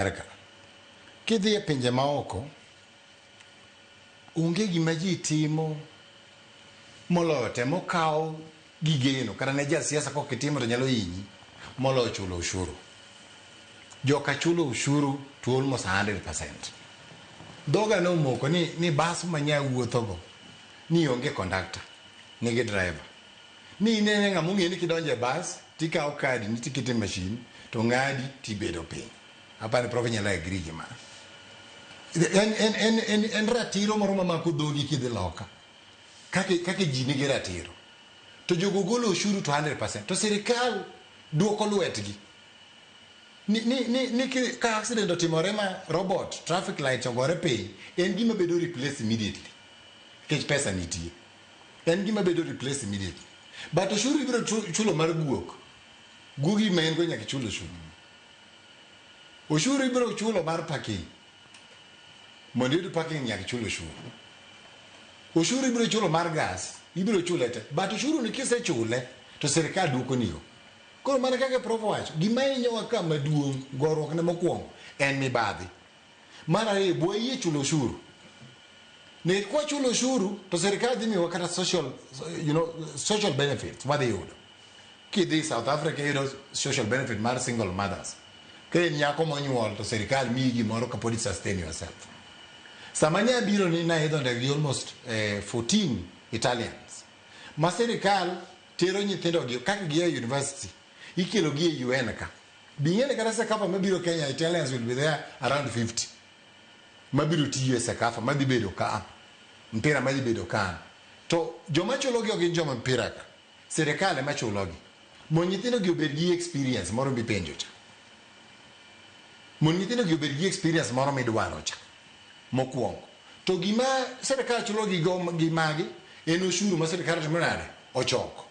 Amerka. Kidhi e pinje maoko, onge gima ji timo moloyo temo kawo gi geno kata ne jasiasa kok itimo to nyalo hinyi moloyo chulo ushuru. Joka chulo ushuru to almost 100%. Dhoga nomoko ni bas ma nya wuothogo ni onge conductor, nigi driver. Ni inene ng'ama ong'eyo ni kidonjo e bas tikawo kadi ni tikete e machine to ng'adi tibedo piny. Apani prof inyalo agree gi mano. En ratiro moro mamako dhogi kidhi loka. Kaka ji nigi ratiro. To jogo golo ushuru to 100%. To sirikal duoko lwetgi. Ni ka accident otimore ma robot traffic lights ogore piny, en gima bedo replaced immediately. Nikech pesa nitie. En gima bedo replaced immediately. But ushuru ibiro chulo mar guok. Guogi ma en go nyaka ichul ushuru. Ushuru ibiro chulo mar parking. Mondo iyud parking nyaka ichul ushuru. Ushuru ibiro chulo mar gas, ibiro chule te. But ushuru ni kisechule to sirikal duoko ni yo. Koro mana kaka prof owacho, gima hinyowa ka maduong' goruok ne mokwongo en mibadhi. Mar ariyo, be wayie chulo ushuru. Nikech kwachulo ushuru to sirikal dhi miyowa kata social benefits wadhi yudo. Kidhi South Africa iyudo social benefit mar single mothers. Ka in nyako monyuol to sirikal miyi gimoro kapod i sustain yourself. Sama nya biro ni naidho ndege gi almost 14 Italians. Ma sirikal tero nyithindo gi kaka gia e university ikelo gi e UN ka. Bing'e ni kata CECAFA mabiro Kenya Italians will be there around 50. Mabiro tiyo e CECAFA madhi bedo ka. Mpira madhi bedo ka. To joma chulogi ok gin joma mpira ka. Sirikal ema chulogi. Mondo nyithindo gi obed gi experience moro mipenjo cha. Mondo nyithindo gi obed gi experience moro midwaro cha. Mokwongo. To gima sirikal chulogi go gi magi en ushuru ma sirikal timo nade? Ochoko.